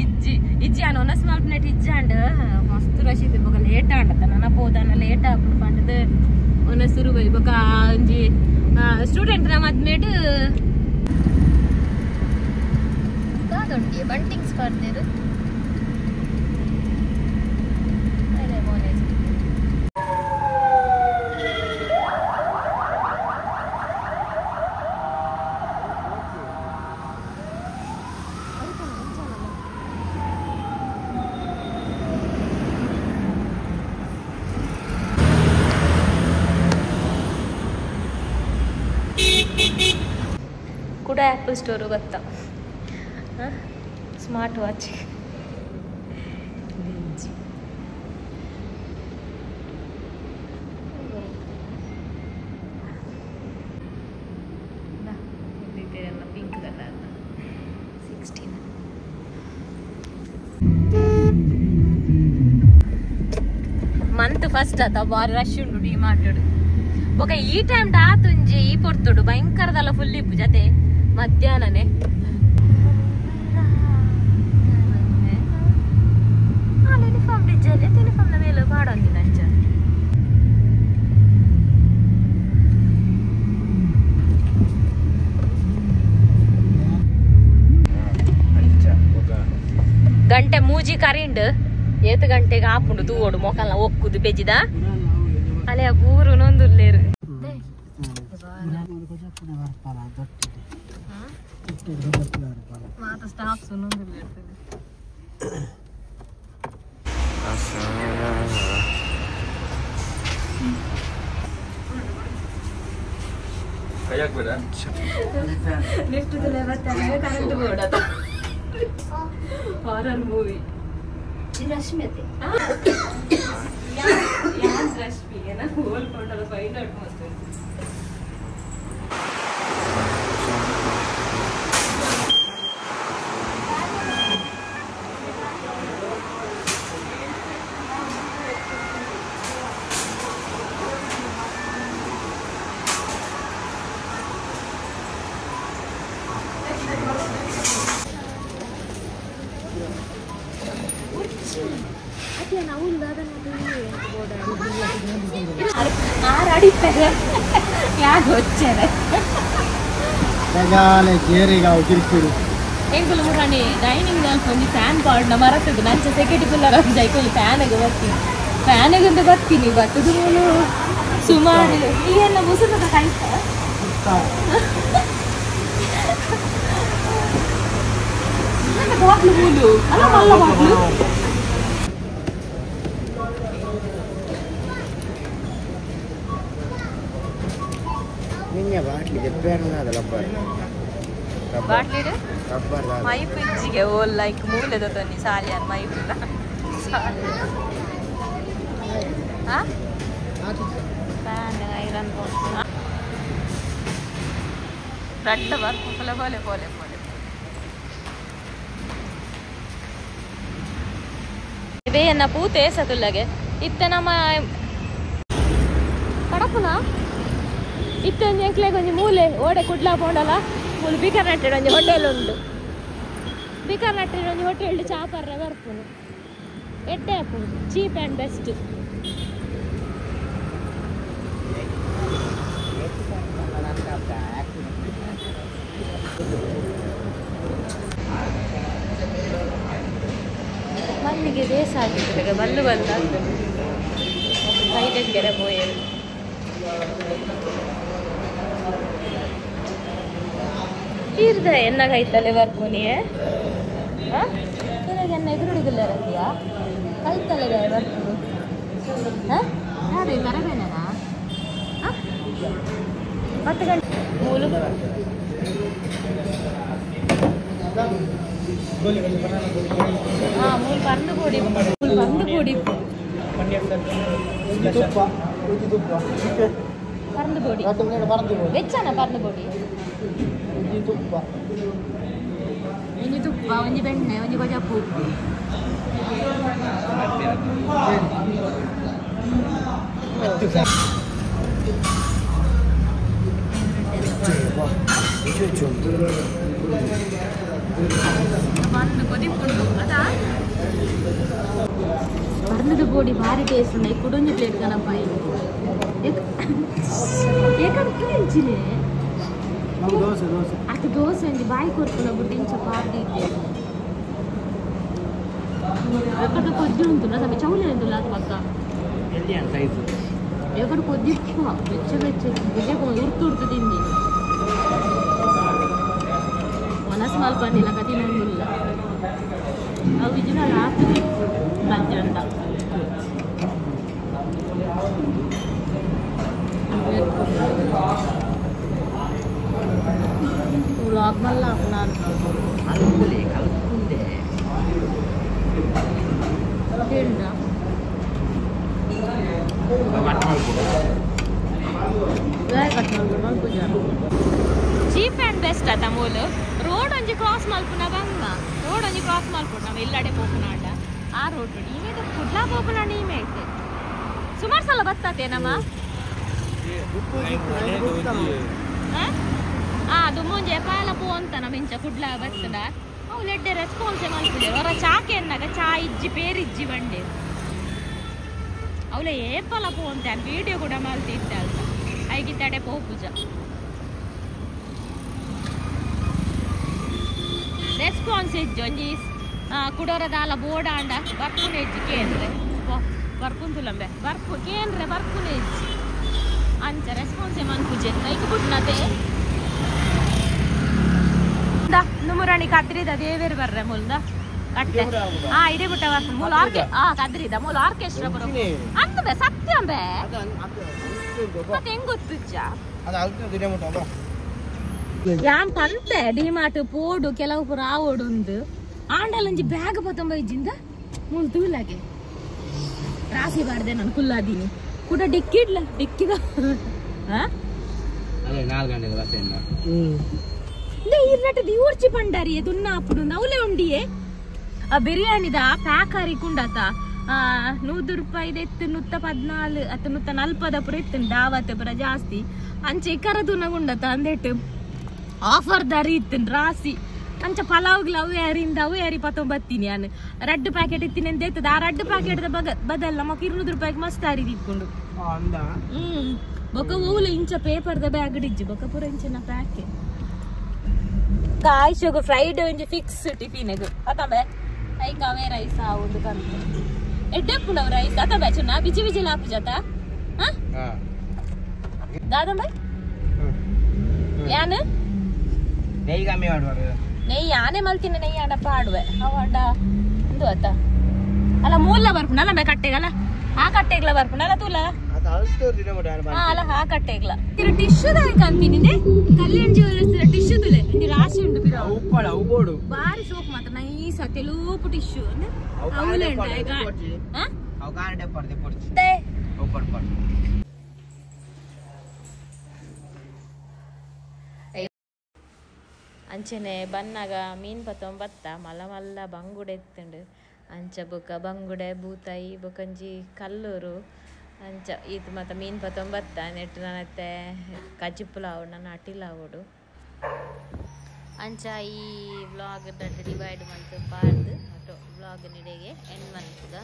ಇಜ್ಜಿ ಇಜ್ಜಿ ಅನ್ನ ಒನಸ್ ಮಲ್ಪನೆಟ್ ಇಜ್ಜಾಂಡ್ ಮಸ್ತ್ ರಶ್ ಇತ್ತು ಬೊಕ ಲೇಟ್ ಆಂಡತ ನನ ಪೋದಾನ ಲೇಟ್ ಆಪುಂಡು ಪಂಡದು ಒನಸುರು ಬೈ ಬೊಕ ಒಂಜಿ ಸ್ಟೂಡೆಂಟ್ ನ ಮದ್ಮೇಟ್ ದಾದೊಂಡಿ ಬಂಟಿಂಗ್ಸ್ ಪಾಡ್ದೇರು ಅರೆ ಮೋನೇಜ್ ಕೂಡ ಆ್ಯಪಲ್ ಸ್ಟೋರು ಗೊತ್ತಾ smart watch pink colour 16 month first ಆತ ಬಾರಿ ರಶ್ ಉಂಟು ಡಿ ಮಾರ್ಟ್ ಬೊಕ ಈ ಟೈಮ್ ಆತುಂಜಿ ಈ ಪೊರ್ತುಡು ಭಯಂಕರದಲ್ಲ ಫುಲ್ ಇಪ್ಪು ಜತೆ ಮಧ್ಯಾಹ್ನನೇ ಯೂನಿಫಾರ್ಮ್ ಡಿಜಲ್ ಯೂನಿಫಾರ್ಮ್ ನ ಮೇಲೆ ಪಾಡೊಂದಿನ ಅಂಚ ಗಂಟೆ ಮೂಜಿ ಕರಿಂಡ್ ಏತ್ ಗಂಟೆಗೆ ಆಪುಂಡು ತೂವೋಡು ಮೊಕಲ್ನ ಒಕ್ಕುದು ಬೆಜಿದ ಅಲೆ ಪೂರು ನೊಂದುಲ್ಲೇರು ಮಾತ ಸ್ಟಾಫ್ಸ್ ನೊಂದುಲ್ಲೇರು ಲಿಫ್ಟ್ ಕರೆಂಟ್ ಬೋರ್ಡ್ ಅದ ಹಾರರ್ ಮೂವಿ ರಶ್ಮಿ ರಶ್ಮಿ ಏನ ಹೋಲ್ ಫೋಟೋ ಫೈಂಡ್ ಔಟ್ ಮಾಡ್ತಾರೆ ಡೈನಿಂಗ್ ಒಂಜಿ ಫ್ಯಾನ್ ಪಾಡ್ನ ಮರತದು ನಂಚ ಸೆಕೆಂಡ್ ಕುಲ್ಲರ ಜೈಕೊಲಿ ಫ್ಯಾನ್ ಬರ್ತೀನಿ ಫ್ಯಾನ್ ಬರ್ತೀನಿ ಬತ್ತದು ಮೂಲು ಸುಮಾರು ಈ ಎಲ್ಲ ಮುಸುದ ಕಾಯ್ತ ಬಾಟ್ಲು ಮೂಲು ಅಲ್ಲ ಮಲ್ಲ ಬಾಟ್ಲು ಬಾಟ್ಲಿಡು ಮೈಪು ಇಜ್ಜಿಗೆ ಓಲ್ ಲೈಕ್ ಮೂಲೆದ ತನ್ನಿ ಸಾಲಿಯಾನ್ ಮೈಪುಲ ಫ್ಯಾನ್ ಐರನ್ ರಡ್ಡ ಬರ್ಪುಲ ಬೋಲೆ ಬೋಲೆ ಬೋಲೆ ಇದೇ ಎನ್ನ ಪೂತೆ ಸತುಲ್ಲಗೆ ಇತ್ತೆ ನಮ್ಮ ಕಡಪುನ ಇತ್ತೆ ಒಂಜಿ ಎಂಕ್ಲೆಗ್ ಒಂಜಿ ಮೂಲೆ ಓಡೆ ಕುಡ್ಲ ಪೋಂಡಲ ಮೂಲು ಬಿಕರ್ನಟ್ಟೆಡ್ ಒಂಜಿ ಹೋಟೆಲ್ ಉಂಡು. ಬಿಕರ್ನಟ್ಟೆಡ್ ಒಂಜಿ ಹೋಟೆಲ್ ಚಾ ಪರ್ರೆ ಬರ್ಪುನು ಎಡ್ಡೆ ಆಪುಂಡು, ಚೀಪ್ ಆ್ಯಂಡ್ ಬೆಸ್ಟ್. ಮಲ್ಲಿಗೆ ದೇಶ ಆಗಿತ್ತು ಬಲ್ಲು ಬಲ್ಲು ಆಗ್ತದೆ ಕೈಗೆರೆ ಪೋಯರು. ತೀರ್ದ ಎನ್ನ ಕೈತಲೆ ಬರ್ಪುನಿಯೇ ಎನ್ನ ಎದುರುಡಿಗುಲ್ಲರತಿಯ ಕೈತಲೆ ಬರ್ಪುನು ಯಾರು ಬರಬೇನಾ 10 ಗಂಟೆ ಮೂಲು ಮೂಲು ಪರ್ದು ಕೊಡಿ ಮೂಲು ಪರ್ದು ಕೊಡಿ ಪರ್ದು ಕೊಡಿ ವೆಚ್ಚನ ಪರ್ದು ಕೊಡಿ ಒಂಜಿ ತುಪ್ಪ ಒಂಜಿ ಬೆಣ್ಣೆ ಒಂಜಿ ಕೊಜಪ್ಪು ಬಂದು ಕೊದಿಪ್ಪು ಬೋಡಿ ಭಾರಿ ಟೇಸ್ಟ್ ಉಂಡು ಕುಡೊಂಜಿ ಪ್ಲೇಟ್ ಗಣಪಾಯಿ ಏಕಂತ ಎಂಚಿನೆ ದೋಸೆ ದೋಸೆ ಅದು ದೋಸೆ ಒಂಜಿ ಬಾಯಿ ಕೊರ್ಪುನ ಬುಡ್ಡು ಇಂಚ ಪಾಡ್ದಿದ್ದೆ ಎಕ್ಕಡ ಕೊಜ್ಜಿ ಉಂಟು ನಮಗೆ ಚೌಲಿ ಉಂಟುಲ್ಲ ಅದು ಪಕ್ಕ ಎಕ್ಕಡ ಕೊಜ್ಜಿ ಬೆಚ್ಚ ಬೆಚ್ಚ ಬೆಚ್ಚ ಉರ್ತು ಉರ್ತು ತಿಂದಿ ಮನಸ್ಸು ಮಲ್ಪಂದಿಲ್ಲ ಕತಿನೊಂದುಲ್ಲ ಅವು ಇಜ್ಜಿನ ರಾತ್ರಿ ಬಜ್ಜಿ ಅಂತ ವ್ಲಾಗ್ ಮಲ್ಲ ನಾನು ಕಲ್ಕುಂದೆ ಚೀಪ್ ಆ್ಯಂಡ್ ಬೆಸ್ಟ್ ಆತ ಮೂಲು ರೋಡ್ ಒಂಜಿ ಕ್ರಾಸ್ ಮಲ್ಪುನ ಬಂಗ ರೋಡ್ ಒಂಜಿ ಕ್ರಾಸ್ ಮಲ್ಪುಡು ನಾವು ಎಲ್ಲಡೆ ಪೋಪುನ ಆಟ ಆ ರೋಡ್ ಈಮೇದ ಕುಡ್ಲಾ ಪೋಪುನ ಈಮೆ ಐತೆ ಸುಮಾರು ಸಲ ಬರ್ತತೆ ನಮ್ಮ ಅದು ಮುಂಜೆ ಪಾಲ ಪೋ ಅಂತ ನಮ್ಮ ಇಂಚ ಕುಡ್ಲಾ ಬರ್ತದ ಅವು ಎಡ್ಡೆ ರೆಸ್ಪಾನ್ಸೇ ಮಲ್ಪುಜೆ ಹೊರ ಚಾಕೆ ಎನ್ನಾಗ ಚಾ ಇಜ್ಜಿ ಪೇರಿಜ್ಜಿ ಬಂಡೆ ಅವಳ ಏಪಲ ಪೋ ಅಂತ ವೀಡಿಯೋ ಕೂಡ ಮಲ್ತಿದ್ದೆ ಅಲ್ಪ ಐಗಿತ್ತಡೆ ಪೋಪುಜ ರೆಸ್ಪಾನ್ಸ್ ಇಜ್ಜಿ ಒಂಜಿ ಕುಡೋರದಾಲ ಬೋಡಾಂಡ ಬರ್ಪುನ ಇಜ್ಜಿ ಕೇಂದ್ರೆ ಬರ್ಪುಂತುಲಂಬೆ ಬರ್ಪು ಕೇಂದ್ರೆ ಬರ್ಪುನ ಇಜ್ಜಿ ಅಂಚ ರೆಸ್ಪಾನ್ಸೇ ಮನ್ಪುಜೆ ಐಕ್ ಬುಡ್ನತೆ ನುಮುರಾಣಿ ಕದ್ರಿದ ದೇವೇರು ಬರ್ರೆ ಮುಲ್ದ ಕಟ್ಟೆ ಹಾ ಇಡೀ ಬಿಟ್ಟ ಬರ್ಪುನ ಮೂಲ ಆರ್ಕೆ ಆ ಕದ್ರಿದ ಮೂಲ ಆರ್ಕೆಸ್ಟ್ರಾ ಬರೋ ಅಂದ ಸತ್ಯ ಅಂಬೆ ಮತ್ತೆ ಹೆಂಗ್ ಗೊತ್ತುಜ್ಜ ಯಾನ್ ಪಂತೆ ಡಿಮಾರ್ಟ್ ಪೋಡು ಕೆಲವು ಪೂರ ಆವೋಡು ಉಂದು ಆಂಡಲಂಜಿ ಬ್ಯಾಗ್ ಪತ್ತೊಂಬ ಇಜ್ಜಿಂದ ಮೂಲು ತೂಲಾಗೆ ರಾಸಿ ಬಾರ್ದೆ ನಾನು ಕುಲ್ಲಾದೀನಿ ಕೂಡ ಡಿಕ್ಕಿಡ್ಲ ಡಿಕ್ಕಿದ ಇರ್ನಟ ದಿವರ್ಚಿ ಪಂಡಾರಿ ದುನ್ನ ಅಪ್ಪುಡು ನೌಲೆ ಉಂಡಿಯೇ ಆ ಬಿರಿಯಾನಿದ ಪ್ಯಾಕ್ ಅರಿ ಕುಂಡತ 100 ರೂಪಾಯಿದ ಎತ್ತು 114 ಅತ್ತ 140 ಪುರ ಇತ್ತು ದಾವತ್ ಪುರ ಜಾಸ್ತಿ ಅಂಚೆ ಇಕ್ಕರ ದುನ್ನಗುಂಡತ ಅಂದೆಟ್ಟು ಆಫರ್ ದಾರಿ ಇತ್ತು ರಾಸಿ ಅಂಚ ಪಲಾವ್ಗ್ಲ ಅವೇ ಅರಿಂದ ಅವೇ ಅರಿ ಪತ್ತೊಂಬತ್ತೀನಿ ನಾನು ರಡ್ಡು ಪ್ಯಾಕೆಟ್ ಇತ್ತೀನಿ ಅಂತ ಎತ್ತದ ಆ ರಡ್ಡು ಪ್ಯಾಕೆಟ್ ಬದಲ್ ನಮಕ್ 200 ರೂಪಾಯಿಗೆ ಮಸ್ತ್ ಅರಿ ಇಕ್ಕೊಂಡು ಬೊಕ್ಕ ಓಲ ಇಂಚ ಪೇಪರ್ದ ಬ್ಯಾಗ್ ಇಜ್ಜಿ ಬೊಕ್ಕ ಪೂರ ಇಂಚಿನ ಪ್ಯಾಕೆ ಕಾಯ್ಶಗು ಫ್ರೈಡ್ ಒಂಜಿ ಫಿಕ್ಸ್ ಟಿಫಿನ್ ಅತ್ತಂಬೆ ಐಕ್ ಅವೇ ರೈಸ್ ಆ ಒಂದು ಬಂತು ಎಡ್ಡೆಪ್ಪುನವ್ ರೈಸ್ ಅತ್ತಂಬೆ ಚುನ್ನ ಬಿಜಿ ಬಿಜಿ ಲಾಪು ಜಾತ ದಾದಂಬೆ ಯಾನು ನೆಯ್ಯಿ ಕಮ್ಮಿ ಮಾಡುವ ನೆಯ್ಯಿ ಆನೆ ಮಲ್ತಿನ ನೆಯ್ಯಿ ಆಡ ಪಾಡುವೆ ಅವಾಡ ಒಂದು ಆತ ಅಲ್ಲ ಮೂಲ ಬರ್ಪುನ ಅಲ್ಲ ಮೇ ಕಟ್ಟೆಗಲ್ಲ ಆ ಕಟ್ಟೆಗ್ಲ ಬರ್ಪುನ ಅಲ್ಲ ತೂಲ ಅಲ್ಲ ಆ ಕಟ್ಟೆಗ್ಲ ಟಿಶ್ಯೂ ದಾಯಕ ಅಂತೀನಿ ಕಲ್ಯಾಣ ಜ್ಯುವೆಲ್ಲರ್ಸ್ ಟಿಶ್ಯೂ ತುಲೆ ಒಂಜಿ ರಾಶಿ ಉಂಡು ಪಿರ ಬಾರಿ ಸೋಪ್ ಮಾತ್ರ ನೈಸ್ ತೆಲೂಪು ಟಿಶ್ಯೂ ಅವಲೆ ಉಂಡು ಅಂಚನೆ ಬನ್ನಾಗ ಮೀನ್ ಪತ್ತೊಂಬತ್ತ ಮಲ್ಲ ಮಲ್ಲ ಬಂಗುಡೆ ಎತ್ತುಂಡು ಅಂಚ ಬೊಕ ಬಂಗುಡೆ ಬೂತಾಯಿ ಬೊಕಂಜಿ ಕಲ್ಲೂರು ಅಂಚ ಈತ್ ಮತ್ತ ಮೀನ್ ಪತ್ತೊಂಬತ್ತ ನೆಟ್ಟು ನನ್ನತ್ತೆ ಕಜಿಪುಲಾವಡು ನನ್ನ ಅಟಿಲಾವಡು ಅಂಚ ಈ ವ್ಲಾಗ್ ಡಿವೈಡ್ ಮಂತ್ ಪಾರ್ದು ಅಟೋ ವ್ಲಾಗ್ ನಿಡೆಗೆ ಎಂಡ್ ಮಂತ್ಗ.